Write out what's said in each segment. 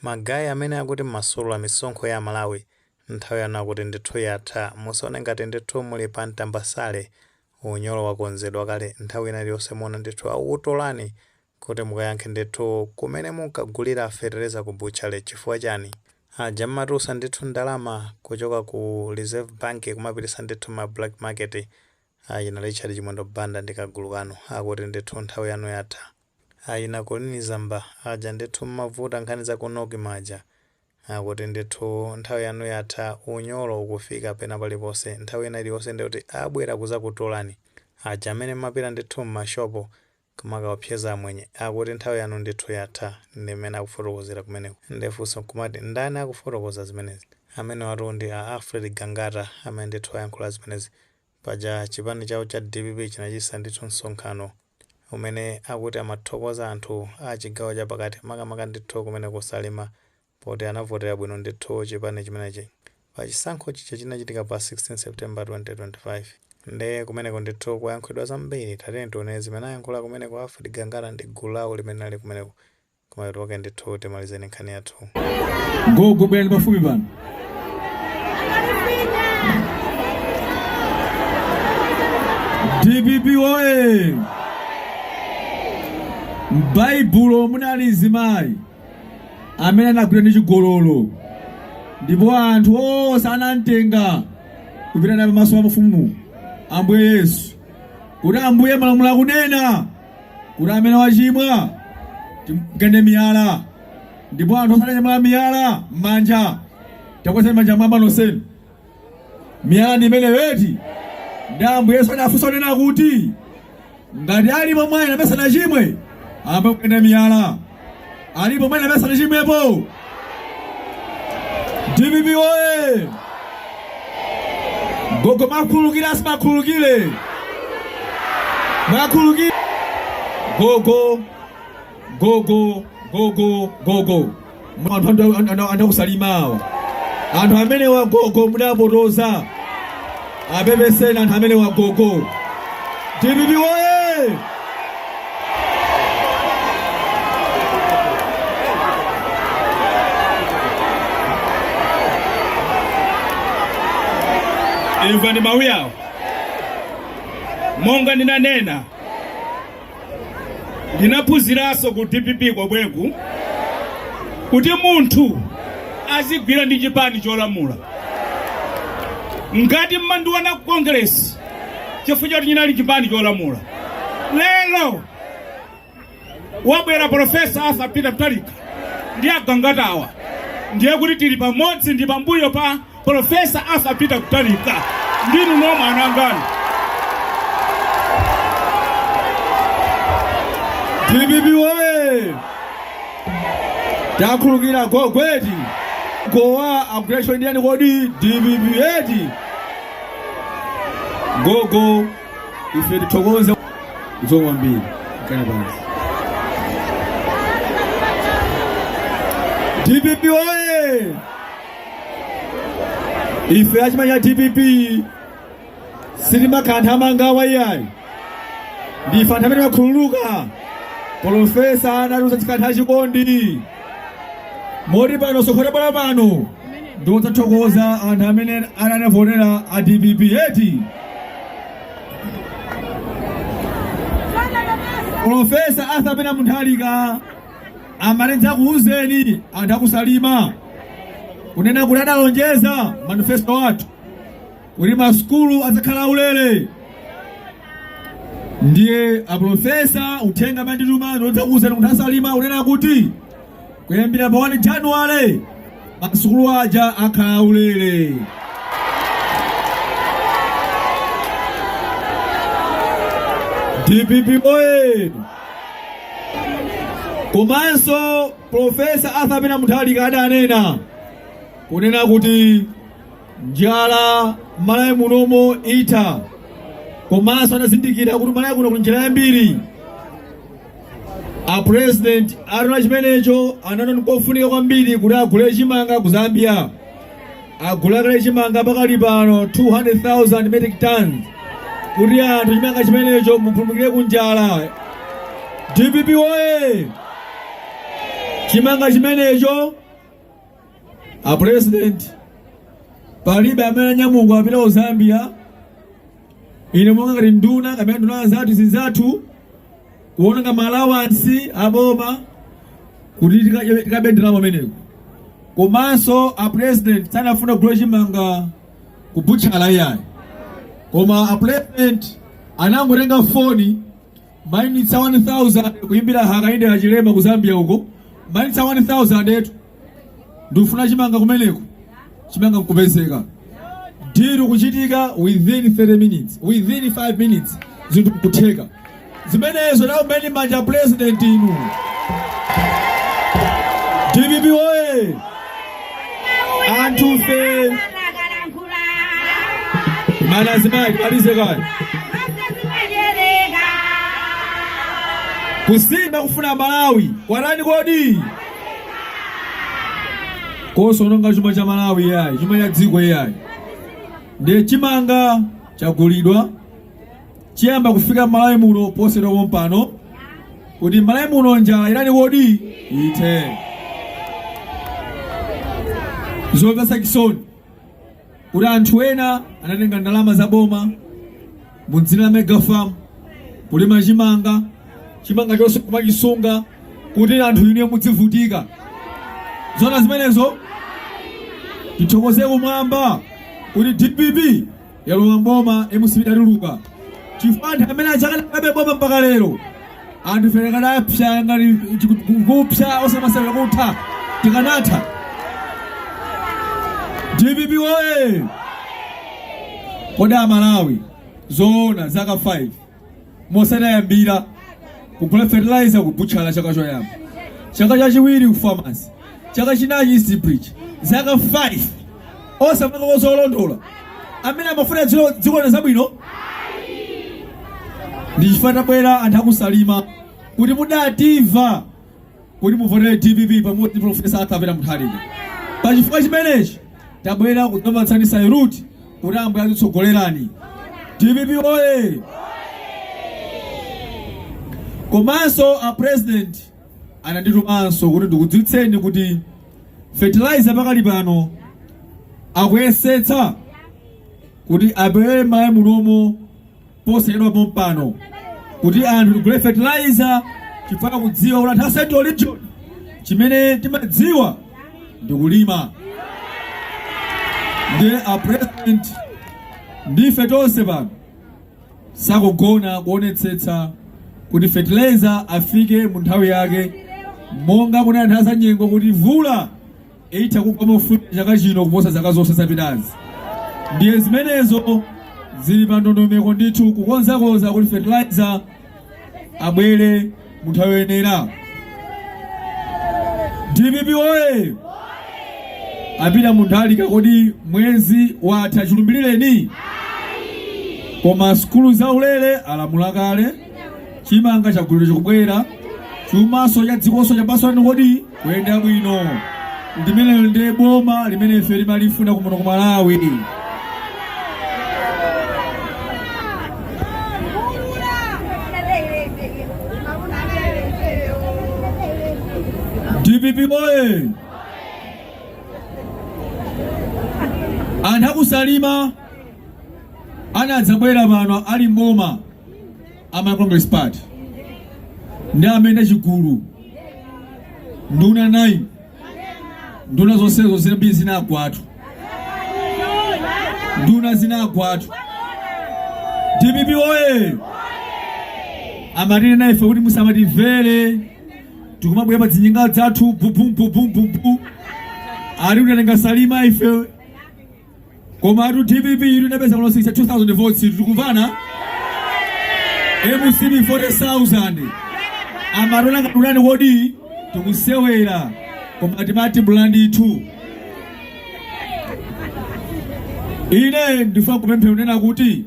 Ma guy amene akuti mmasolola misonkho ya Amalawi, nthawi yanu akuti ndithu yatha. Musaone ngati ndithu muli pa mtambasale, unyolo wakonzedwa kale, nthawi ina iliyonse muona ndithu akukutolani kuti mukayankhe ndithu kumene munkagulira fetereza ku butchery chifukwa chani? Aja mmatulutsa ndithu ndalama kuchoka ku Reserve Bank kumapititsa ndithu ma black market, achina Richard Chimwendo Banda ndi kagulu kanu, akuti ndithu nthawi yanu yatha. Achina Colleen Zamba aja ndithu mmavuta nkhani za ku NOCMA aja, akuti ndithu nthawi yanu yatha, unyolo ukufika pena paliponse, nthawi ina iliyonse ndikuti abwera kuzakutolani. Aja amene mmapita ndithu mmashopo kumakaopseza amwenye, akuti nthawi yanu ndithu yatha. Ndi mmene akufotokozera kumeneko. Nde funso nkumati, ndani akufotokoza zimenezi? Amenewatu ndi a Alfred Gangata amene ndithu ayankhula zimenezi. Paja chipani chawo cha dpp chinachititsa ndithu msonkhano umene akuti amathokoza anthu a chigawo chapakati, makamaka ndithu kumene ku Salima, poti anavotera bwino ndithu chipani chimenechi pa chisankho chija chinachitika pa 16 September 2025. Nde kumeneko ndithu kwayankhulidwa zambiri. Tatiyeni tione zimene ayankhula kumeneko Alfred Gangata ndi gulu lawo limene linali kumeneko. Kumapeto kwake ndithu timalizeni nkhani yathu. Gogo, bwerani pafupi pano. DPP oye! M'Baibulo munali mzimayi amene anagwidwa ndi chigololo, ndipo anthu onse anamtenga kupita naye pamaso pa mfumu Ambuye Yesu, kuti, "Ambuye, malamulo akunena kuti amene wachimwa timgende miyala." Ndipo anthu onse ananyamula miyala m'manja. Takwezani manja mwamba nonsenu. Miyala ndi imeneyo eti? Ndi Ambuye Yesu anafunsa kunena kuti, "Ngati alipo mwa inu amene sanachimwe, ayambe kugenda miyala." Alipo mwa inu amene sanachimwepo? DPP oye! Gogo, mwakhululukira, simunakhululukire? Mwakhululukira? Gogo, gogo, gogo, gogo, anthu a ku Salima awa, anthu amenewa, gogo, mudapotoza. Apepeseni anthu amenewa, gogo. DPP woye! Imvani mawu yawo. Monga ndinanena, ndinaphunziranso ku DPP komweku kuti munthu azigwira ndi chipani cholamula. Ngati mmandiona ku Kongeresi chifukwa choti chinali chipani cholamula, lero wabwera Profesa Arthur Peter Mutharika ndi agangatawa, ndiye kuti tili pamodzi ndi pambuyo pa Profesa Arthur Peter Mutharika. Ndinu nomwe anangani. DPP woye! Takhululukira gogo eti? Gowa agulation ndiyani kodi? DPP eti? Gogo, ife tithokoze zikomo kwambiri. Kani pansi. DPP woye! Ife achipani cha DPP sitimakhala anthu amangawa iyayi, ndife anthu amene timakhululuka. Polofesa anatiuza tizikhala anthu achikondi, moti pano msonkhano tabwera pano ndikudzathokoza anthu amene ananivotera a DPP eti. Polofesa Arthur Peter Mutharika amati ndidzakuuzeni anthu aku Salima kunena kuti adalonjeza manifesto athu kuti masukulu adzakhala aulere. Ndiye aprofesa uthenga amene andituma ndidzakuuzeni anthu a Salima kunena kuti kuyambira pa 1 January masukulu aja akhala aulere. DPP oye! Komanso Profesa Arthur Peter Mutharika adanena kunena kuti njala Malawi munomo itha, komanso anazindikira kuti Malawi kuno kuli njala yambiri. A president ataona chimenecho anaona nkofunika kwambiri kuti agule chimanga ku Zambia. Agula kale chimanga pakali pano 200,000 metric tons kuti anthu chimanga chimenecho mupulumukire ku njala. DPP woye! Chimanga chimenecho. A president, palibe amene anyamuka apita ku Zambia. Ine monga ngati nduna kapena nduna zathu zinzathu kuononga ma allowance aboma kuti tikabe ndalama ameneko. Komanso a president sanafuna kugula chimanga ku butchala iyayi, koma a president anangotenga foni mayunitsi 1000 kuimbira Hakainde Hichilema ku Zambia uko, mayunitsi 1000 etu, ndikufuna chimanga kumeneko, chimanga nkupezeka, deal kuchitika within 30 minutes, within 5 minutes zinthu nkutheka. Zimenezo naombeni manja president inu. DPP oye! Anthufe mana azimayi timalize kale kusintha kufuna Malawi kwarani kodi kosaononga chuma cha Malawi yayi, chuma cha dziko yayi. Ndiye chimanga chagulidwa, chiyamba kufika Malawi muno posachedwa pompano, kuti Malawi muno njala irani kodi ithe. Zomvetsa chisoni kuti anthu ena anatenga ndalama za boma mu dzina la mega farm kulima chimanga, chimanga chonse kumachisunga kuti anthu inuyo mudzivutika. Zona zimenezo? Tithokoze kumwamba kuti DPP yalowa mboma, MCP idatuluka, chifukwa anthu amene akanakabe boma mpaka lero, anthu ife tikanapsa ngati kupsa, osamasewera kutha, tikanatha. DPP oye! Kodi Amalawi, zoona zaka 5 mosatayambira kugula fertilizer kubutchala chaka choyamba, chaka chachiwiri ku Farmers, chaka chinachi East Bridge, zaka 5 osapanga kozolondola, amene amafuna dziko zabwino? Ndi chifukwa tabwera anthu akuSalima kuti mudatimva kuti muvotere DPP pamodzi ndi Profesa Arthur Peter Mutharika. Pa chifukwa chimenechi tabwera kudzapatsani salute kuti Ambuye azitsogolerani. DPP oye! Komanso a president ananditumanso kuti ndikudziwitseni kuti fertilizer pakali pano akuyesetsa kuti abwere Malawi munomo posachedwa pompano, kuti anthu tigule fertilizer, chifukwa kudziwa kuti anthu a Central Region chimene timadziwa ndi kulima. Ndiye a president ndife tonse pano sakugona kuonetsetsa kuti fertilizer afike mu nthawi yake, monga kunena anthu azanyengo kuti mvula itha kugwa mofulumira chaka chino kuposa zaka zonse zapitazi. Ndiye zimenezo zili pa ndondomeko ndithu kukonzakonza kuti fertilizer abwere mu nthawi yoyenera. DPP oye! A Peter Mutharika, kodi mwezi watha chilumbirireni? Koma sukulu zaulere alamula kale, chimanga chagulidwa chikubwera, chumaso cha dzikonso chapaswani kodi kuyenda bwino. Limenelo ndiye boma limene ife timalifuna kuno ku Malawi. DPP oye! Anthu akuSalima anadzabwera pano ali mboma a Malawi Congress Party ndi amene chigulu nduna 9, nduna zonsezo zambiri zinagwatu, nduna zinagwatu. DPP oye! Amatinena ife kuti musamatimvere, tikumabwera pa dzinjinga zathu bubum. Ali utatenga Salima ife, koma atu DPP ili inapeza kuno 62,000 votes, tikumvana? MCP 40,000. Amatona katulani kodi tikusewera, koma timati mlandithu. Ine ndifuna kupemphera kunena kuti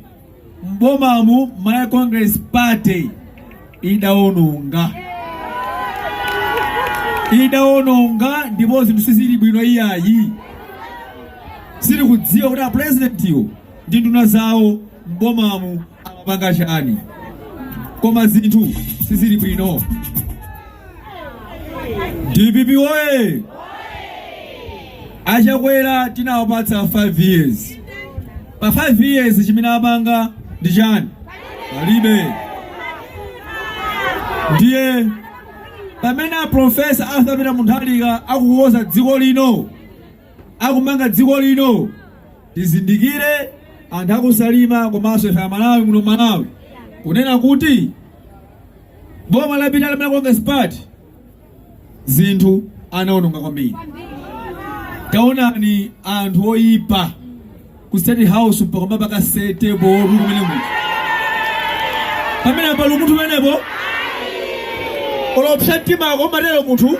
mbomamu Malawi Congress Party idaononga, idaononga, ndipo zinthu sizili bwino iyayi. Sitikudziwa kuti apresidentiwo ndi nduna zawo mbomamu amapanga chani, koma zinthu sizili bwino. DPP oye! Achakwera tinawapatsa 5 years. Pa 5 years chimene apanga ndi chani? Palibe. Ndiye pamene a Professor Arthur Peter Mutharika akukonza dziko lino, akumanga dziko lino, tizindikire anthu akusalima komanso ife Amalawi muno Malawi kunena kuti boma lapita la Malawi Congress Party zinthu anaononga kwambiri. Taonani anthu oyipa ku State House mpaka mapakasetepo kumene muja pamene pali munthu pamenepo olopsa mtima komatero munthu.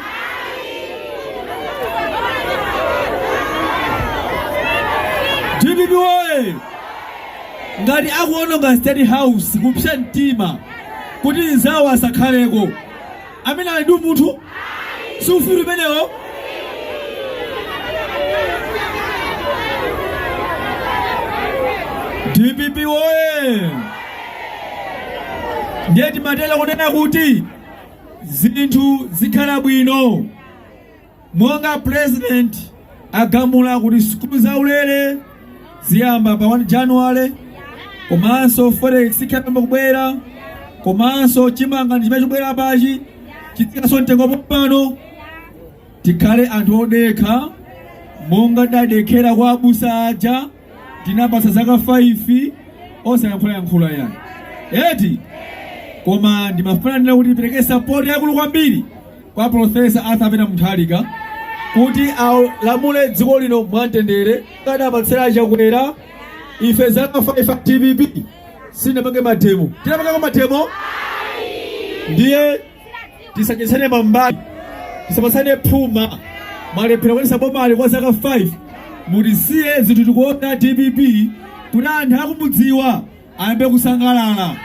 DPP woye! Ngati akuononga State House kupsa mtima kuti nzawo asakhaleko, amene ali ndi umunthu si ufiti umenewo? DPP woye! Ndiye timatera kunena kuti zinthu zikhala bwino monga president agamula kuti sukulu zaulere ziyamba pa 1 January, komanso forex ikhala kubwera, komanso chimanga ndi chimene chikubwera pachi chitsikanso mtengo pompano. Tikhale anthu odekha monga tadekhera kwa abusa aja, tinapatsa zaka 5 osayankhulayankhula yani eti. Koma ndimafuna ndinene kuti tipereke sapoti yakulu kwambiri kwa Professor Arthur Peter Mutharika kuti alamule dziko lino mwamtendere. Kadapatsira Chakwera ife zaka 5 a DPP sinapange mademo, tinapangako mademo. Ndiye tisadyetsane mambali, tisapatsane phuma. Mwalephera kuyendetsa bomali kwa zaka 5, mutisiye zinthu tikuona DPP kuti anthu akumudziwa ayambe kusangalala.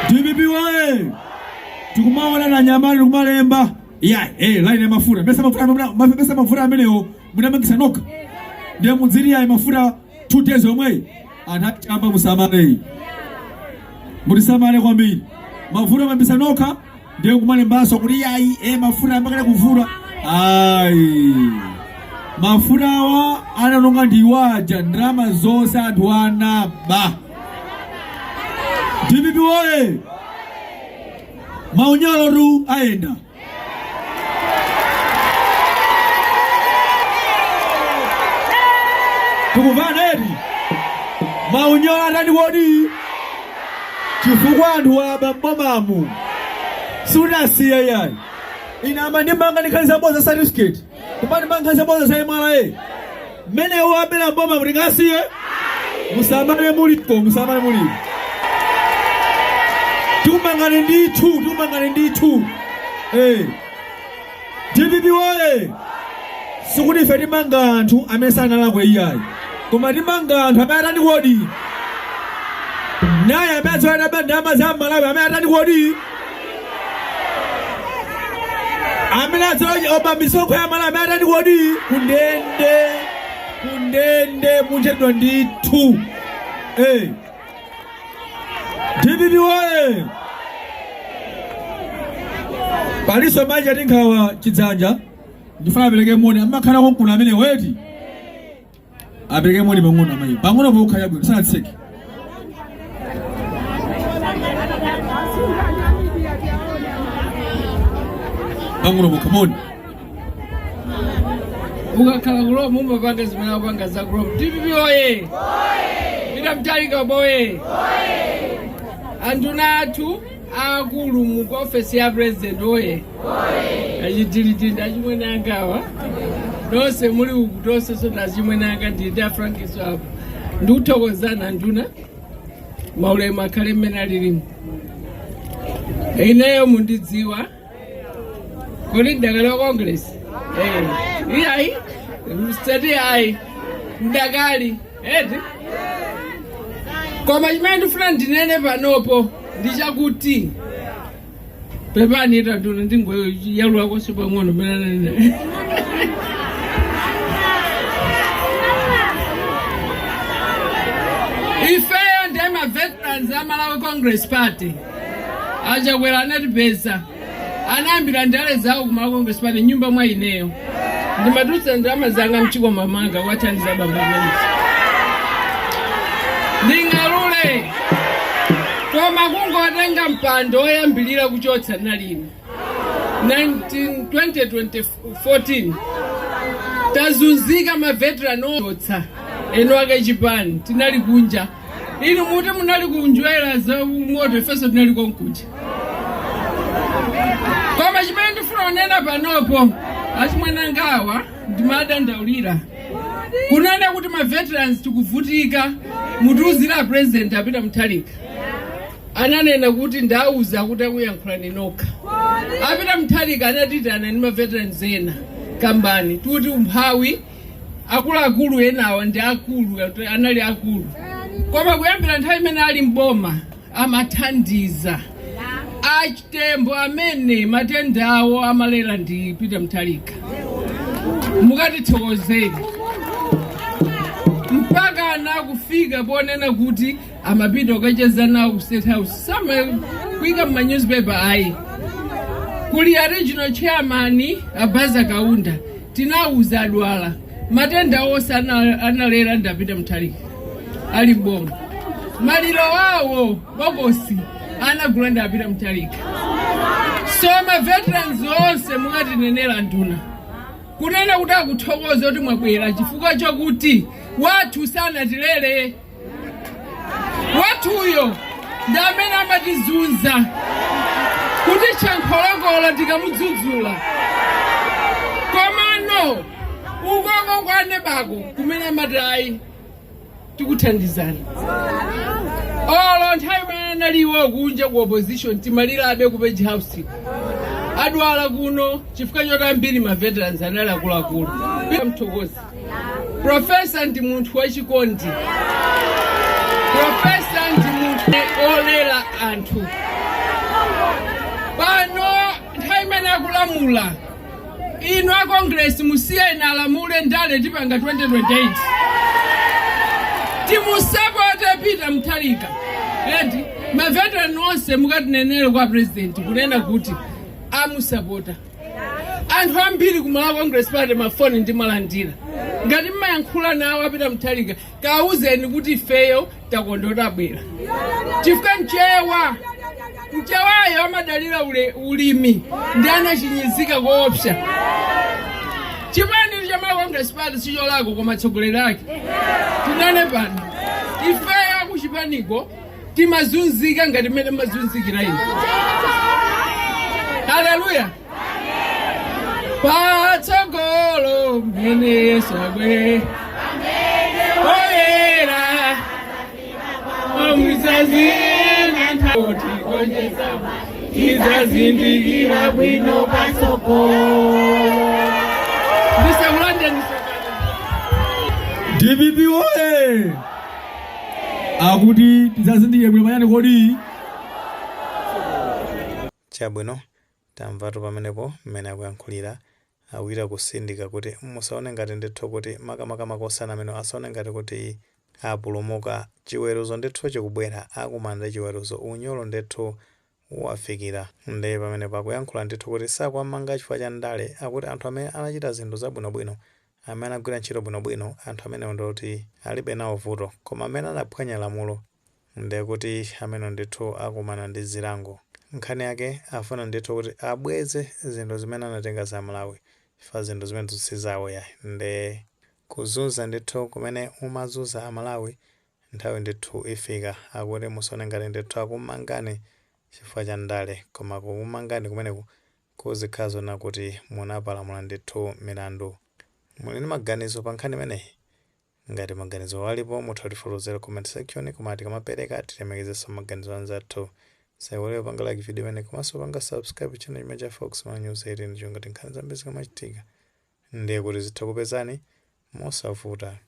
DPP woye! Tikumaona na nyamali tikumalemba ya hey, line ya mafuta mesa mafuta mesa mafuta amenewo munamangisa nokha, ndiye mudziri ya mafuta 2 days yomweyi. Anthu achamba musamale, mutisamale kwambiri. Mafuta mambisa nokha, ndiye kumalembanso kuti yayi mafuta ambakale kuvuta. Ayi, mafuta awa ananonga ndi waja ndalama zonse anthu anaba. DPP woye! Maunyolo tu ayenda. Tikumvana eti? Maunyolo atani kodi? Chifukwa anthu aba m'bomamu siunasiya yayi. Ine amandimanga ndi nkhani zabodza za certificate, kumandimanga nkhani zabodza za MRA. Mmene wabera m'bomamu tingasiye? Musamale mulipo, musamale mulipo. Tikumangani ndithu, tikumangani ndithu. DPP woye! Sikuti ife timanga anthu amene sanalakwe iyayi, koma timanga anthu amene atani kodi? Naye amene adziwa ndalama za Malawi amene atani kodi? Amene adziwa oba misonkho ya Malawi amene atani kodi? Kundende, kundende muchedwa ndithu. DPP woye! Paliso manja tinkhawa chidzanja, ndifuna apereke moni amakhala konkuno amene weti apereke moni pang'ono amayi pang'ono pokha yabwino sanatseke. Pang'ono pokha moni. Ukakhala ku Rome umapanga zimene akupanga za ku Rome. DPP oye! Peter Mutharika oye! Anduna athu aakulu mu ofesi ya president oye! Achitilitindi achimwene angawa nonse muli uku tonse so achimwene anga ndili ndi afrankiso apo. Ndikuthokozani anduna, maulemu akhale mmene alilimu. Ineyo mundidziwa kodi ndakali wa Congress? Iyayi, msati ayi, ndakali eti. Koma chimene ndifuna ndinene panopo ndi chakuti pepani itanduna ndingoyalula konse pang'ono mene ananena. Ifeyo ndiye ma veterans a Malawi Congress Party. Achakwera anatipeza, anayambira ndale zawo ku Malawi Congress Party nyumba mwa ineyo. Ndimatulutsa ndalama zanga mchikwama mwanga kuwathandiza bambo amene. Nding'alule. Koma kungotenga mpando woyambilira kuchotsa nalini. 19 2014 tazunzika maveteran ochotsa eno ake chipani tinali kunja inu muti munali kunjwera za moto ifenso tinali konkuja koma chimene ndifuna kunena panopo achimwenangawa ndimadandaulira kunena kuti ma veterans tikuvutika mutiuzira president apita Mutharika ananena kuti ndauza kuti akuyankhulani nokha apita Mutharika anatitana ndi ma veterans ena kambani tuti umphawi akuluakulu enawa ndi akulu anali akulu koma kuyambira nthawi imene ali mboma amathandiza achitembo amene matenda awo amalera ndi Peter Mutharika mukatithokozere mpaka anakufika ponena kuti amapita kukacheza nawo ku State House samakuika mma newspaper ayi kuli a regional chairman abaza Kaunda tinawuza adwala matenda onse analera ndi apita Mutharika ali mboma maliro awo bokosi anagula ndi apita Mutharika so ma veterans onse mukatinenera nduna kunena kuti akuthokoza kuti mwabwera chifukwa chokuti wathu sanatilere wathuyo ndi amene amatizunza kuti chankholokolo tikamudzudzula komano ukoko kwanebako kumene amati ayi tikuthandizani olo nthawi imene analiwo kunja ku opposition timalirabe ku Page House adwala kuno chifukwa choti ambiri ma veterans anali akuluakulu mthokozi professor ndi munthu wachikondi professor ndi munthu olera anthu pano nthawi imene akulamula inu a congress musiyeni alamule ndale tipanga 2028 timusapote Peter Mutharika eti maveteran onse mukatinenere kwa president kunena kuti amusapota anthu ambiri kumala Congress Party mafoni ndimalandira ngati mmayankhula nawo apita Mutharika kauzeni kuti ifeyo takondwa tabwera chifukwa mchewa mchewayo amadalira ulimi ndi anachinyizika koopsa chipani cha Malawi Congress Party sicholako koma atsogoleri ake tinene pano ifeyo akuchipaniko timazunzika ngati mmene mmazunzikira inu haleluya patsogolo mmene Yesu abwe oyera omwizazinantatigonjeza tizazindikira bwino patsogolo ndisakulandeni. DPP oye! Akuti tidzazindikire bwino panyani kodi? Chabwino, tamvatu pamenepo mmene akuyankhulira akuchita kusindika kuti musaone ngati ndithu kuti makamaka makosana amene asaone ngati kuti apulumuka chiweruzo ndithu chikubwera akumana ndi chiweruzo unyolo ndithu wafikira ndi pamenepo akuyankhula ndithu kuti sakuwamanga chifukwa cha ndale akuti anthu amene anachita zinthu zabwinobwino amene agwira ntchito bwinobwino anthu amenewo ndoti alibe nawo vuto koma amene anaphwanya lamulo ndekuti amene ndithu akumana ndi zilango nkhani yake afuna ndithu kuti abweze zinthu zimene anatenga za Malawi chifukwa zinthu zimene sizawo yayi nde kuzunza ndithu kumene umazunza Amalawi nthawi ndithu ifika akuti musaone ngati ndithu akumangani chifukwa cha ndale koma kukumangani kumeneku kuzikhala zona kuti munapalamula ndithu milandu muli ndi maganizo pa nkhani imeneyi ngati maganizo alipo mutha kutifotokozera comment section koma tikamapereka tilemekezenso maganizo anzathu saiwale panga like video imene komanso panga subscribe channel chimene cha Fox Ma News 18 chongati nkhani zambiri zikamachitika ndiye kuti zitha kupezani mosavuta.